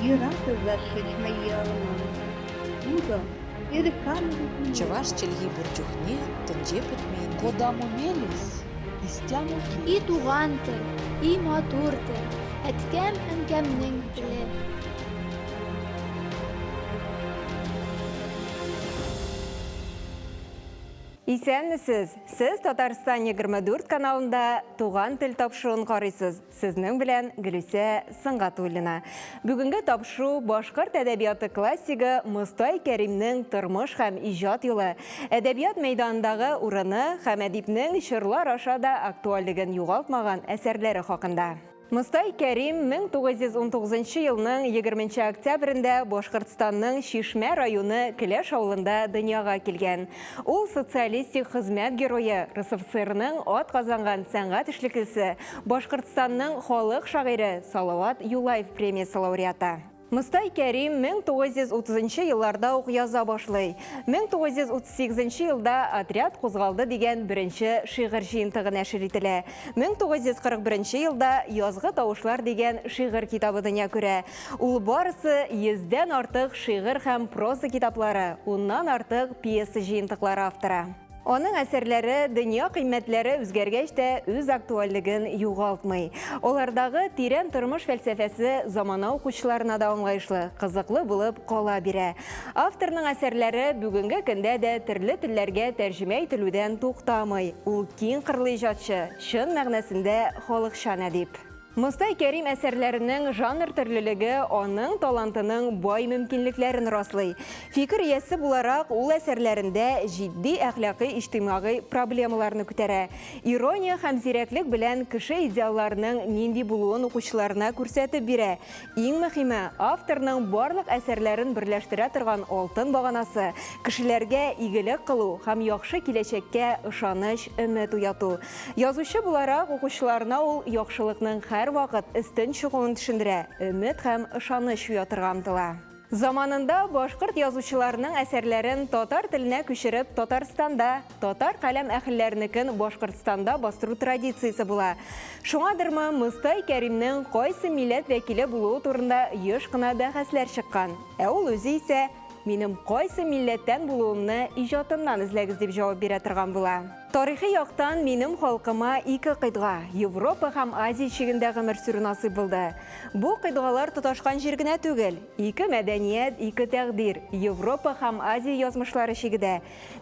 Юратӑр ялӑма. Утӑ, эрех Чӑваш чӗлхи пур чухне тӗнче пӗтмен. Кодамо мелесь, истямо И туган тел, и матур тел, әткәм-әнкәмнең теле. Исәнмесез! Сез Татарстан 24 каналында Туган тел тапшыруын карыйсыз. Сезнең белән Гөлүсә Сөнгатуллина. Бүгенге тапшыру башкорт әдәбияты классигы Мостай Кәримнең тормыш һәм иҗат юлы, әдәбият мәйданындагы урыны һәм әдипнең чорлар аша да актуальлеген югалтмаган әсәрләре хакында. Мостай Кәрим 1919 елның 20 октябрендә Башкортстанның Чишмә районы Келәш авылында дөньяга килгән. Ул социалистик хезмәт герое, РСФСРның атказанган сәнгать эшлеклесе, Башкортстанның халык шагыйре, Салават Юлаев премиясе лауреаты. Мостай Кәрим 1930 елларда ук яза башлый. 1938 елда Отряд кузгалды дигән беренче шигырь җыентыгы нәшер ителә. 1941 елда Язгы тавышлар дигән шигырь китабы дөнья күрә. Ул барысы йөздән артык шигырь һәм проза китаплары, уннан артык пьеса җыентыклары авторы. Аның әсәрләре дөнья кыйммәтләре үзгәргәч тә үз актуальлеген югалтмый. Алардагы тирән тормыш фәлсәфәсе замана укучыларына да аңлаешлы, кызыклы булып кала бирә. Авторның әсәрләре бүгенге көндә дә төрле телләргә тәрҗемә ителүдән туктамый. Ул киң кырлы иҗатчы, чын мәгънәсендә халыкчан әдип. Мостай Кәрим әсәрләренең жанр төрлелеге аның талантының бай мөмкинлекләрен раслый. Фикер иясе буларак, ул әсәрләрендә җитди әхлакый-иҗтимагый проблемаларны күтәрә. Ирония һәм зирәклек белән кеше идеалларының нинди булуын укучыларына күрсәтеп бирә. Иң мөһиме, авторның барлык әсәрләрен берләштерә торган алтын баганасы, кешеләргә игелек кылу һәм яхшы киләчәккә ышаныч, өмет уяту. Язучы буларак, укучыларына ул яхшылыкның һәрвакыт өстен чыгуын төшендерә, өмет һәм ышаныч уятырга омтыла. Заманында башкорт язучыларының әсәрләрен татар теленә күчереп Татарстанда, татар каләм әһелләренекен Башкортстанда бастыру традициясе була. Шуңадырмы, Мостай Кәримнең кайсы милләт вәкиле булуы турында еш кына бәхәсләр чыккан. Ә ул үзе исә, Минем кайсы милләттән булуымны иҗатымнан эзләгез, дип җавап бирә торган була. Тарихи яктан минем халкыма ике кыйтга, Европа һәм Азия чигендә гомер сөрү насыйп булды. Бу кыйтгалар тоташкан җир генә түгел, ике мәдәният, ике тәкъдир, Европа һәм Азия язмышлары чиге дә.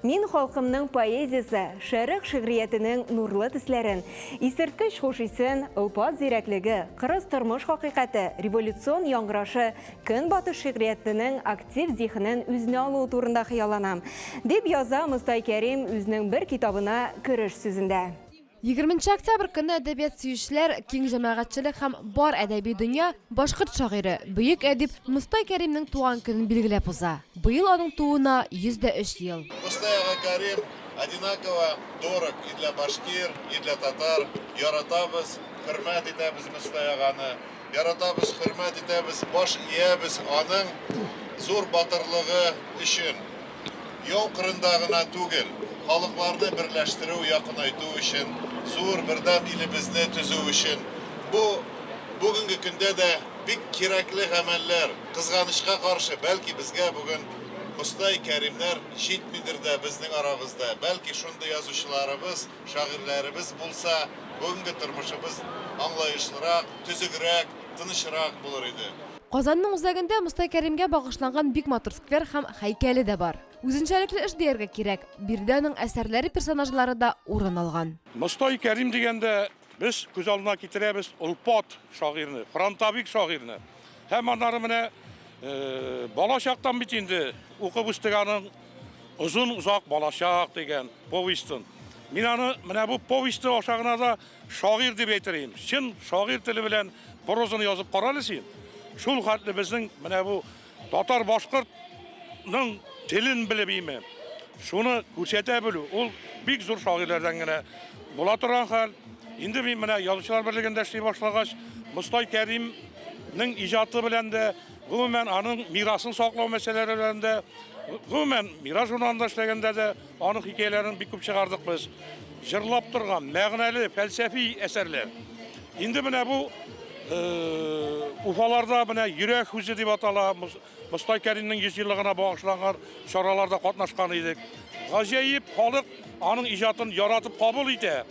Мин халкымның поэзиясе, шәрык шигъриятенең нурлы төсләрен, исерткеч хуш исен, олпат зирәклеге, кырыс тормыш хакыйкате, революцион яңгырашы, Көнбатыш шигъриятенең актив зиһенен үзенә алуы турында хыялланам, дип яза Мостай Кәрим үзенең бер китабына кереш сүзендә. Егерменче октябрь көнне әдәбият сөючеләр, киң җәмәгатьчелек һәм бар әдәби дөнья башкорт шагыйре, бөек әдип Мостай Кәримнең туган көнен билгеләп уза. Быел аның тууына 103 ел. Мостай ага Карим одинаково дорог и для башкир, и для татар. Яратабыз, хөрмәт итәбез Мостай аганы. Яратабыз, хөрмәт итәбез, баш иябез аның зур батырлыгы өчен. Яу кырында гына түгел, халыкларны берләштерү, якынайту өчен, зур бердәм илебезне төзү өчен. Бу бүгенге көндә дә бик кирәкле гамәлләр. Кызганычка каршы, бәлки безгә бүген Мостай Кәримнәр җитмидер дә безнең арабызда. Бәлки шундый язучыларыбыз, Шагыйрьләребез булса, бүгенге тормышыбыз аңлаешлырак, төзегрәк, тынычрак булыр иде. Казанның үзәгендә Мостай Кәримгә багышланган бик матур сквер һәм һәйкәле дә бар. Үзенчәлекле эш дияргә кирәк, биредә аның әсәрләре персонажлары да урын алган. Мостай Кәрим дигәндә без күз алдына китерәбез олпат шагыйрьне, фронтовик шагыйрьне. Һәм аннары менә балачактан бит инде укып үстек аның Озын-озак балачак дигән повестен. Мин аны менә бу повесте аша гына да шагыйрь дип әйтер идем. Чын шагыйрь теле белән прозаны язып кара әле син. Шул хәтле безнең менә бу татар-башкортның телен белеп име, шуны күрсәтә белү, ул бик зур шагыйрьләрдән генә була торган хәл. Инде мин менә Язучылар берлегендә эшли башлагач, Мостай Кәримнең иҗаты белән дә, гомумән, аның мирасын саклау мәсьәләләре белән дә, гомумән, Мирас журналында эшләгәндә дә аның хикәяләрен бик күп чыгардык без. Җырлап торган, мәгънәле, фәлсәфи әсәрләр. Инде менә бу Уфаларда менә йөрәк сүзе дип атала, Мостай Кәримнең 100 еллыгына багышланган чараларда катнашкан идек. Гаҗәеп халык аның иҗатын яратып кабул итә.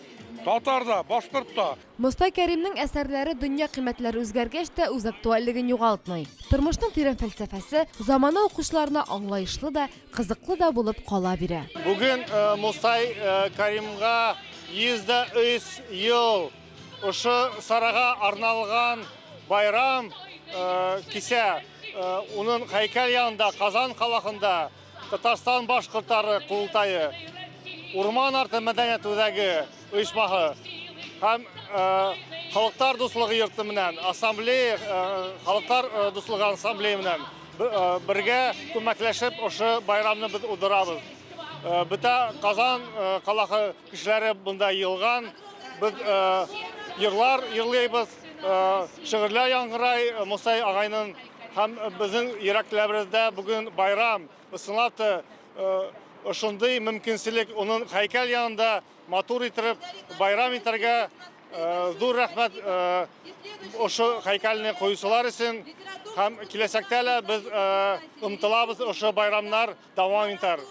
Татар да, башкорт та. Мостай Кәримнең әсәрләре дөнья кыйммәтләре үзгәргәч тә үз актуальлеген югалтмый. Тормышның тирән фәлсәфәсе замана укучыларына аңлаешлы да, кызыклы да булып кала бирә. Бүген Мостай Кәримгә 103 ел. Ошо сарага арналган байрам кисә унын һәйкәл янында Казан каласында Татарстан башкортлары култае, Урман арты мәдәният үзәге оешмаһы һәм Халыклар дуслыгы йорты менән ассамблея, Халыклар дуслыгы ассамблея менән бергә күмәкләшеп ошо байрамны без уздырабыз. Бөтә Казан каласы кешеләре монда йыелган. Без йырлар йырлыйбыз, шигырьләр яңгырай Мосай агайның һәм безнең йөрәкләребездә бүген байрам. Ысынлап та ошондый мөмкинчелек уның һәйкәл янында матур итеп байрам итәргә. Зур рәхмәт ошо һәйкәлне куючылар өчен һәм киләчәктә лә без омтылабыз ошо байрамнар дәвам итәр.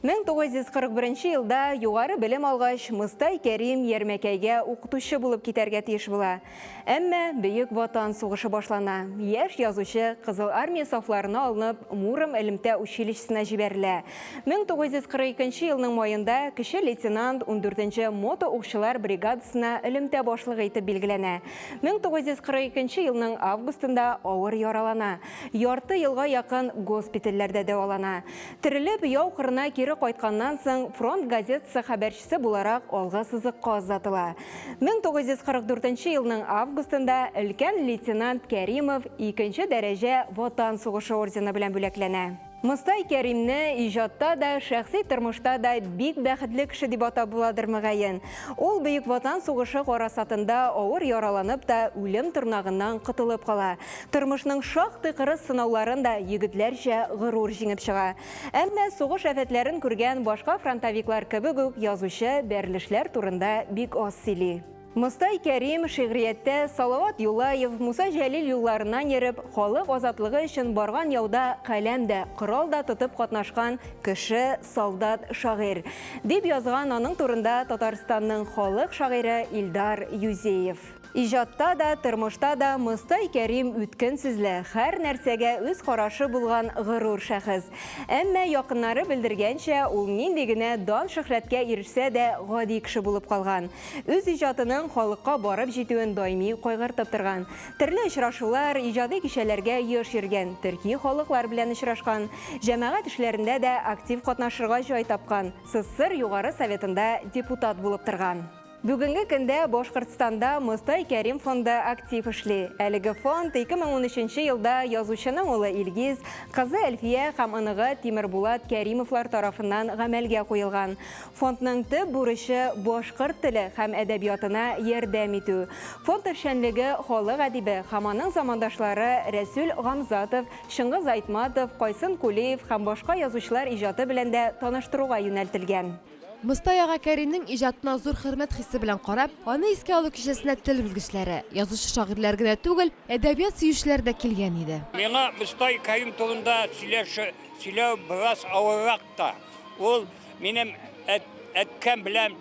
1941 елда югары белем алгач, Мостай Кәрим Ярмәкәйгә укытучы булып китәргә тиеш була. Әмма Бөек Ватан сугышы башлана. Яшь язучы Кызыл Армия сафларына алынып, Муром элемтә училищесына җибәрелә. 1942 елның маенда кече лейтенант 14 мотоукчылар бригадасына элемтә башлыгы итеп билгеләнә. 1942 елның августында авыр яралана. Ярты елга якын госпитальләрдә дәвалана. Терелеп, яу кырына кире кайтканнан соң фронт газетасы хәбәрчесе буларак алгы сызыкка озатыла. 1944 елның августында өлкән лейтенант Кәримов икенче дәрәҗә Ватан сугышы ордены белән бүләкләнә. Мостай Кәримне иҗатта да, шәхси тормышта да бик бәхетле кеше дип атап буладыр мөгаен. Ул Бөек Ватан сугышы гарасатында авыр яраланып та үлем тырнагыннан котылып кала. Тормышның шактый кырыс сынауларын да егетләрчә горур җиңеп чыга. Әмма сугыш афәтләрен күргән башка фронтовиклар кебек үк язучы бәрелешләр турында бик аз сөйли. Мостай Кәрим шигърияттә Салават Юлаев, Муса Җәлил юлларыннан йөреп, халык азатлыгы өчен барган яуда каләм дә, корал да тотып катнашкан кеше, солдат, шагыйрь, дип язган аның турында Татарстанның халык шагыйре Илдар Юзеев. Иҗатта да, тормышта да Мостай Кәрим үткен сүзле, һәр нәрсәгә үз карашы булган горур шәхес. Әмма якыннары белдергәнчә, ул нинди генә дан-шөһрәткә ирешсә дә, гади кеше булып калган. Үз иҗатының халыкка барып җитүен даими кайгыртып торган. Төрле очрашулар, иҗади кичәләргә еш йөргән, төрки халыклар белән очрашкан, җәмәгать эшләрендә дә актив катнашырга җай тапкан, СССР Югары Советында депутат булып торган. Бүгенге көндә Башкортстанда Мостай Кәрим фонды актив эшли. Әлеге фонд 2013 елда язучының улы Илгиз, кызы Әлфия һәм оныгы Тимербулат Кәримовлар тарафыннан гамәлгә куелган. Фондның төп бурычы башкорт теле һәм әдәбиятына ярдәм итү. Фонд эшчәнлеге халык әдибе һәм аның замандашлары Рәсүл Гамзатов, Чыңгыз Айтматов, Кайсын Кулиев һәм башка язучылар иҗаты белән дә таныштыруга юнәлтелгән. Мостай ага Кәримнең иҗатына зур хөрмәт хисе белән карап, аны искә алу кичәсенә тел белгечләре, язучы-шагыйрьләр генә түгел, әдәбият сөючеләр дә килгән иде. Миңа Мостай Кәрим турында сөйләү бераз авыррак та. Ул минем әткәм белән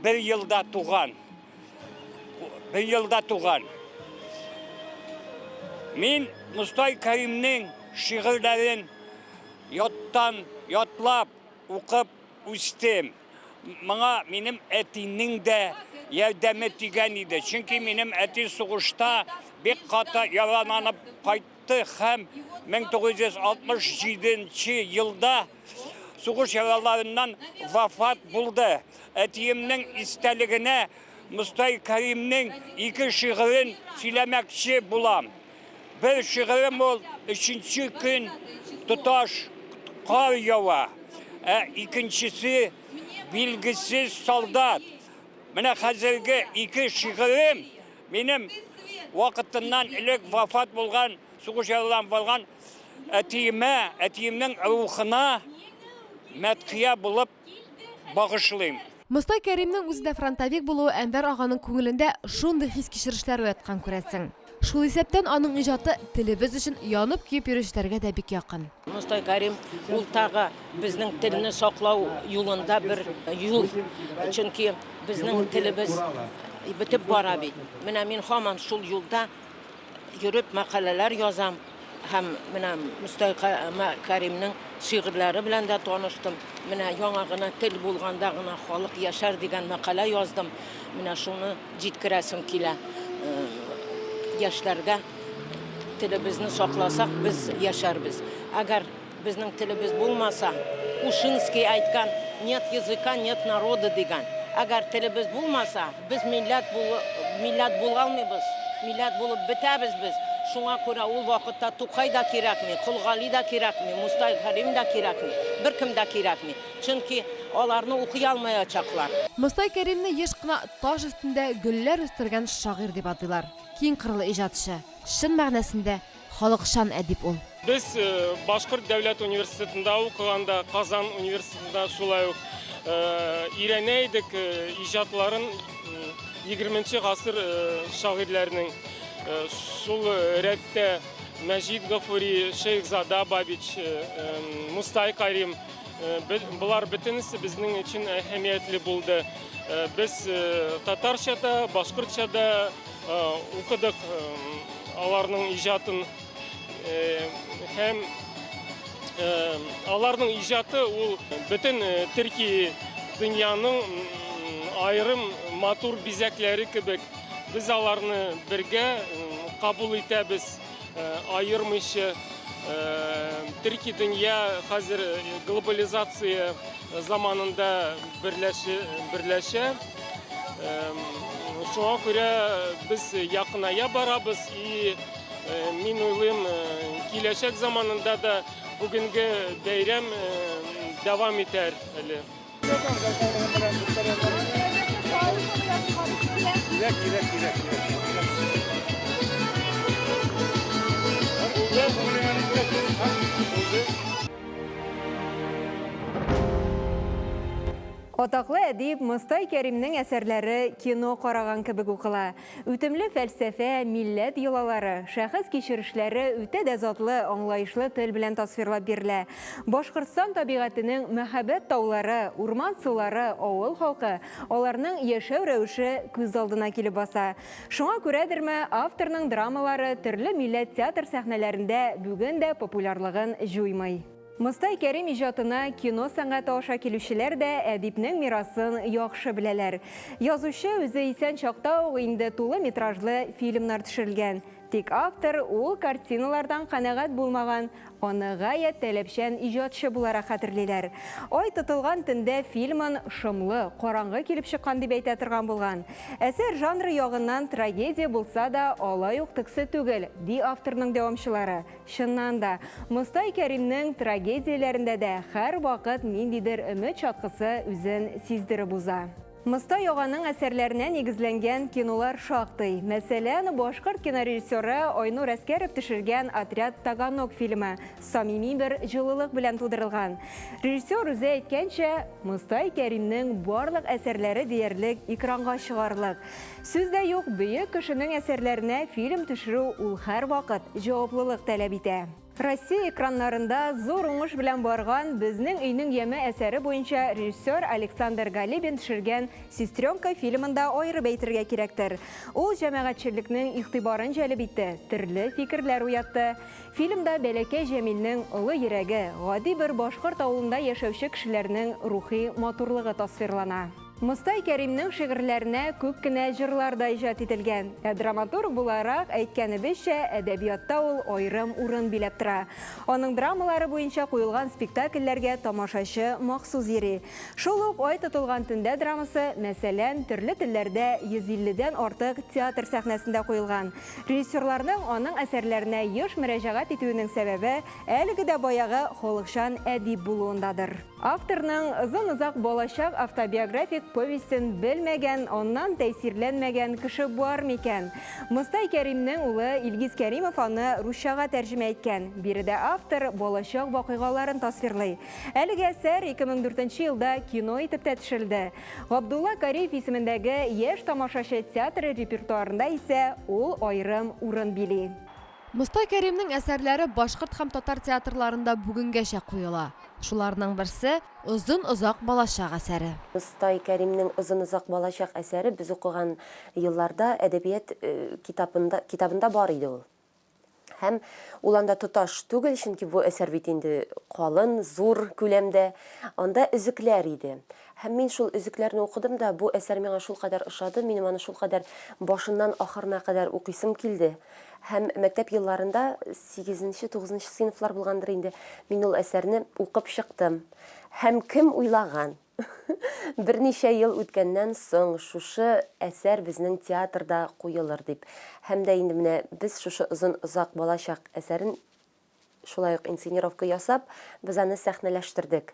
бер елда туган. Бер елда туган. Мин Мостай Кәримнең шигырьләрен яттан ятлап укып үстем. Моңа минем әтинең дә ярдәме тигән иде. Чөнки минем әти сугышта бик каты яраланып кайтты һәм 1967 елда сугыш яраларыннан вафат булды. Әтиемнең истәлегенә Мостай Кәримнең ике шигырен сөйләмәкче булам. Бер шигырем ул өченче көн тоташ кар ява. Ә икенчесе Билгесез солдат. Менә хәзерге ике шигырем минем вакытыннан элек вафат булган, сугыш яраланып барган әтиемә, әтиемнең рухына мәдхия булып багышлыйм. Мостай Кәримнең үзе дә фронтовик булуы Әнвәр аганың күңелендә шундый хис-кичерешләр уяткан, күрәсең. Шул исәптән аның иҗаты телебез өчен янып-көеп йөрүчеләргә дә бик якын. Мостай Кәрим ул тагы безнең телне саклау юлында бер юл. Чөнки безнең телебез бетеп бара бит. Менә мин һаман шул юлда йөреп мәкаләләр язам һәм менә Мостай Кәримнең шигырьләре белән дә таныштым. Менә яңа гына тел булганда гына халык яшәр дигән мәкалә яздым. Менә шуны җиткерәсем килә яшьләргә. Телебезне сакласак, без яшәрбез. Әгәр безнең телебез булмаса, Ушинский әйткән, нет языка, нет народа дигән. Әгәр телебез булмаса, без милләт булу, милләт була алмыйбыз. Милләт булып бетәбез без. Шуңа күрә ул вакытта Тукай да кирәкми, Кол Гали да кирәкми, Мостай Кәрим дә кирәкми, беркем дә кирәкми. Чөнки аларны укый алмаячаклар. Мостай Кәримне еш кына таш өстендә гөлләр үстергән шагыйрь дип атыйлар. Киң кырлы иҗатчы, чын мәгънәсендә халыкчан әдип ул. Без Башкорт дәүләт университетында укыганда, Казан университетында шулай ук өйрәнә идек иҗатларын 20 гасыр шагыйрьләренең. Шул рәттә Мәҗит Гафури, Шәйхзада Бабич, Мустай Карим, болар бөтенесе безнең өчен әһәмиятле булды. Без татарча да, башкортча да укыдык аларның иҗатын. Һәм аларның иҗаты ул бөтен төрки дөньяның аерым матур бизәкләре кебек. Без аларны бергә кабул итәбез, аермыйча. Төрки дөнья хәзер глобализация заманында берләшә. Шуңа күрә без якыная барабыз и мин уйлыйм, киләчәк заманында да бүгенге бәйрәм дәвам итәр әле. Кирәк, кирәк, кирәк, кирәк. Атаклы әдип Мостай Кәримнең әсәрләре кино караган кебек укыла. Үтемле фәлсәфә, милләт йолалары, шәхес кичерешләре үтә дә затлы, аңлаешлы тел белән тасвирлап бирелә. Башкортстан табигатенең мәһабәт таулары, урман сулары, авыл халкы, аларның яшәү рәвеше күз алдына килеп баса. Шуңа күрәдерме, авторның драмалары төрле милләт театр сәхнәләрендә бүген дә популярлыгын җуймый. Мостай Кәрим иҗатына кино сәнгате аша килүчеләр дә әдипнең мирасын яхшы беләләр. Язучы үзе исән чакта ук инде тулы метражлы фильмнар төшерелгән. Тик автор ул картиналардан канәгать булмаган, аны гаять таләпчән иҗатчы буларак хәтерлиләр. Ай тотылган төндә фильмын шомлы, караңгы килеп чыккан дип әйтә торган булган. Әсәр жанры ягыннан трагедия булса да, алай ук төксе түгел, ди авторның дәвамчылары. Чыннан да, Мостай Кәримнең трагедияләрендә дә һәрвакыт ниндидер өмет чаткысы үзен сиздереп уза. Мостай аганың әсәрләренә нигезләнгән кинолар шактый. Мәсәлән, башкорт кинорежиссеры Айнур Әскәров төшергән Отряд Таганок фильмы самими бер җылылык белән тудырылган. Режиссер үзе әйткәнчә, Мостай Кәримнең барлык әсәрләре диярлек экранга чыгарлык. Сүз дә юк, бөек кешенең әсәрләренә фильм төшерү ул һәрвакыт җаваплылык таләп итә. Россия экраннарында зур уңыш белән барган Безнең өйнең яме әсәре буенча режиссер Александр Галибин төшергән Сестренка фильмында аерып әйтергә кирәктер. Ул җәмәгатьчелекнең игътибарын җәлеп итте, төрле фикерләр уятты. Фильмда бәләкәй Җәмилнең олы йөрәге, гади бер башкорт авылында яшәүче кешеләрнең рухи матурлыгы тасвирлана. Мостай Кәримнең шигырьләренә күп кенә җырлар да иҗат ителгән. Ә драматург буларак, әйткәнебезчә, әдәбиятта ул аерым урын биләп тора. Аның драмалары буенча куелган спектакльләргә тамашачы махсус йөри. Шул ук Ай тотылган төндә драмасы, мәсәлән, төрле телләрдә 150 дән артык театр сәхнәсендә куелган. Режиссерларның аның әсәрләренә еш мөрәҗәгать итүенең сәбәбе, әлеге дә баягы халыкчан әдип булуындадыр. Авторның Озын-озак балачак автобиографик повестен белмәгән, аннан тәэсирләнмәгән кеше бар микән? Мостай Кәримнең улы Илгиз Кәримов аны русчага тәрҗемә иткән. Биредә автор балачак вакыйгаларын тасвирлый. Әлеге әсәр 2004 нче елда кино итеп тә төшерелде. Габдулла Кариев исемендәге Яшь тамашачы театры репертуарында исә ул аерым урын били. Мостай Кәримнең әсәрләре башкорт һәм татар театрларында бүгенгәчә куела. Шуларның берсе, Озын-озак балачак әсәре. Мостай Кәримнең Озын-озак балачак әсәре без укыган елларда әдәбият китапында, китабында бар иде ул. Һәм ул анда тоташ түгел, чөнки бу әсәр бит инде калын, зур күләмдә. Анда өзекләр иде. Һәм мин шул өзекләрне укыдым да, бу әсәр миңа шулкадәр ошады, минем аны шулкадәр башыннан ахырына кадәр укыйсым килде. Һәм мәктәп елларында, сигезенче, тугызынчы сыйныфлар булгандыр инде, мин ул әсәрне укып чыктым. Һәм кем уйлаган, берничә ел үткәннән соң шушы әсәр безнең театрда куелыр дип. Һәм дә инде менә без шушы Озын-озак балачак әсәрен шулай ук инсценировка ясап, без аны сәхнәләштердек.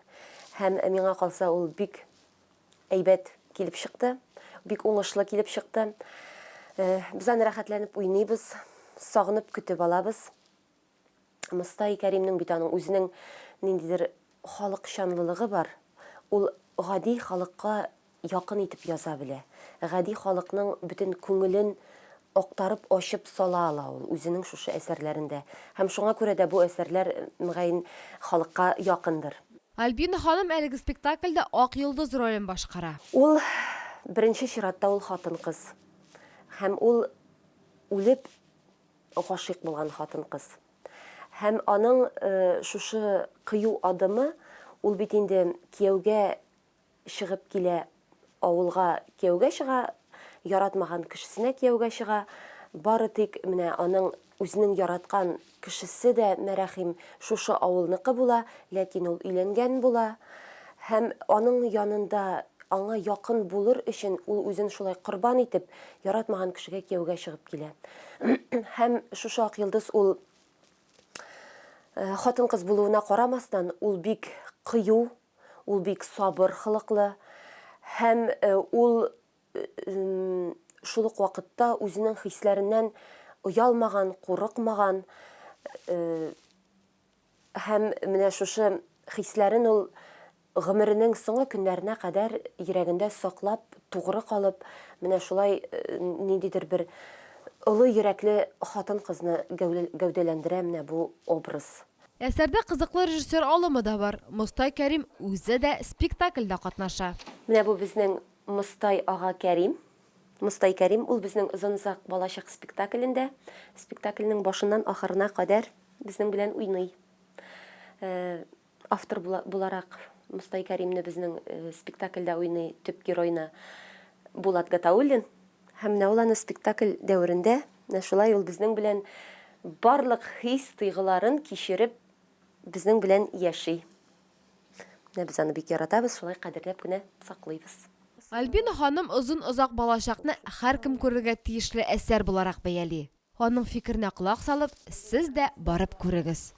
Һәм миңа калса, ул бик әйбәт килеп чыкты, бик уңышлы килеп чыкты. Без аны рәхәтләнеп уйныйбыз, сагынып көтеп алабыз. Мостай Кәримнең бит аның үзенең ниндидер халыкчанлылыгы бар. Ул гади халыкка якын итеп яза белә. Гади халыкның бөтен күңелен актарып, ачып сала ала ул үзенең шушы әсәрләрендә. Һәм шуңа күрә дә бу әсәрләр, мөгаен, халыкка якындыр. Альбина ханым әлеге спектакльдә Ак йолдыз ролен башкара. Ул, беренче чиратта, ул хатын-кыз. Һәм ул үлеп гашыйк булган хатын-кыз. Һәм аның шушы кыю адымы, ул бит инде кияүгә чыгып килә, авылга кияүгә чыга, яратмаган кешесенә кияүгә чыга. Бары тик менә аның үзенең яраткан кешесе дә Мәрәхим шушы авылныкы була, ләкин ул өйләнгән була. Һәм аның янында аңа якын булыр өчен ул үзен шулай корбан итеп, яратмаган кешегә кияүгә чыгып килә. Һәм шушы Ак йолдыз ул хатын-кыз булуына карамастан, ул бик кыю, Ул бик сабыр холыклы һәм ул шул ук вакытта үзенең хисләреннән оялмаган, курыкмаган һәм менә шушы хисләрен ул гомеренең соңгы көннәренә кадәр йөрәгендә саклап, тугры калып, менә шулай ниндидер бер олы йөрәкле хатын-кызны гәүдәләндерә менә бу образ. Әсәрдә кызыклы режиссер алымы да бар. Мостай Кәрим үзе дә спектакльдә катнаша. Менә бу безнең Мостай ага Кәрим. Мостай Кәрим, ул безнең Озын-озак балачак спектаклендә, спектакльнең башыннан ахырына кадәр безнең белән уйный. Автор буларак Мостай Кәримне безнең спектакльдә уйный төп геройны Булат Гатауллин. Һәм менә ул аны спектакль дәверендә, менә шулай ул безнең белән барлык хис-тойгыларын кичереп, безнең белән яши. Менә без аны бик яратабыз, шулай кадерләп кенә саклыйбыз. Альбина ханым Озын-озак балачакны һәркем күрергә тиешле әсәр буларак бәяли. Аның фикеренә колак салып, сез дә барып күрегез.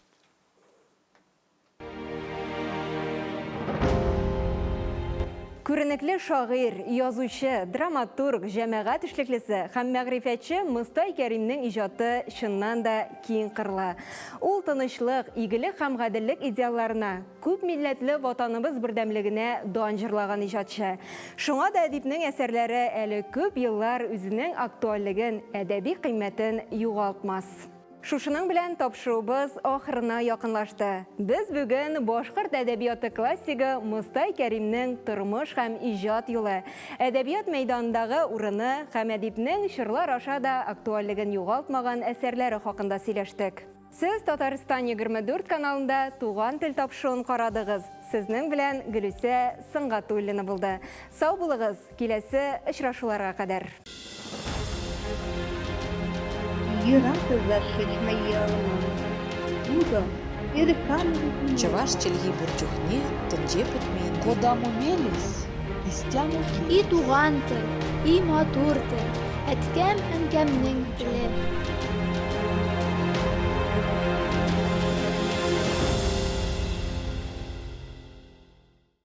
Күренекле шагыйрь, язучы, драматург, җәмәгать эшлеклесе һәм мәгърифәтче Мостай Кәримнең иҗаты чыннан да киң кырлы. Ул тынычлык, игелек һәм гаделлек идеалларына, күп милләтле Ватаныбыз бердәмлегенә дан җырлаган иҗатчы. Шуңа да әдипнең әсәрләре әле күп еллар үзенең актуальлеген, әдәби кыйммәтен югалтмас. Шушының белән тапшыруыбыз ахырына якынлашты. Без бүген башкорт әдәбияты классигы Мостай Кәримнең тормыш һәм иҗат юлы, әдәбият мәйданындагы урыны һәм әдипнең чорлар аша да актуальлеген югалтмаган әсәрләре хакында сөйләштек. Сез Татарстан 24 каналында Туган тел тапшыруын карадыгыз. Сезнең белән Гөлүсә Сөнгатуллина булды. Сау булыгыз, киләсе очрашуларга кадәр. Чӑваш чӗлхи пур чухне тӗнче пӗтмен. Кодамо мелесь, истямо И туган тел, и матур тел, әткәм-әнкәмнең теле.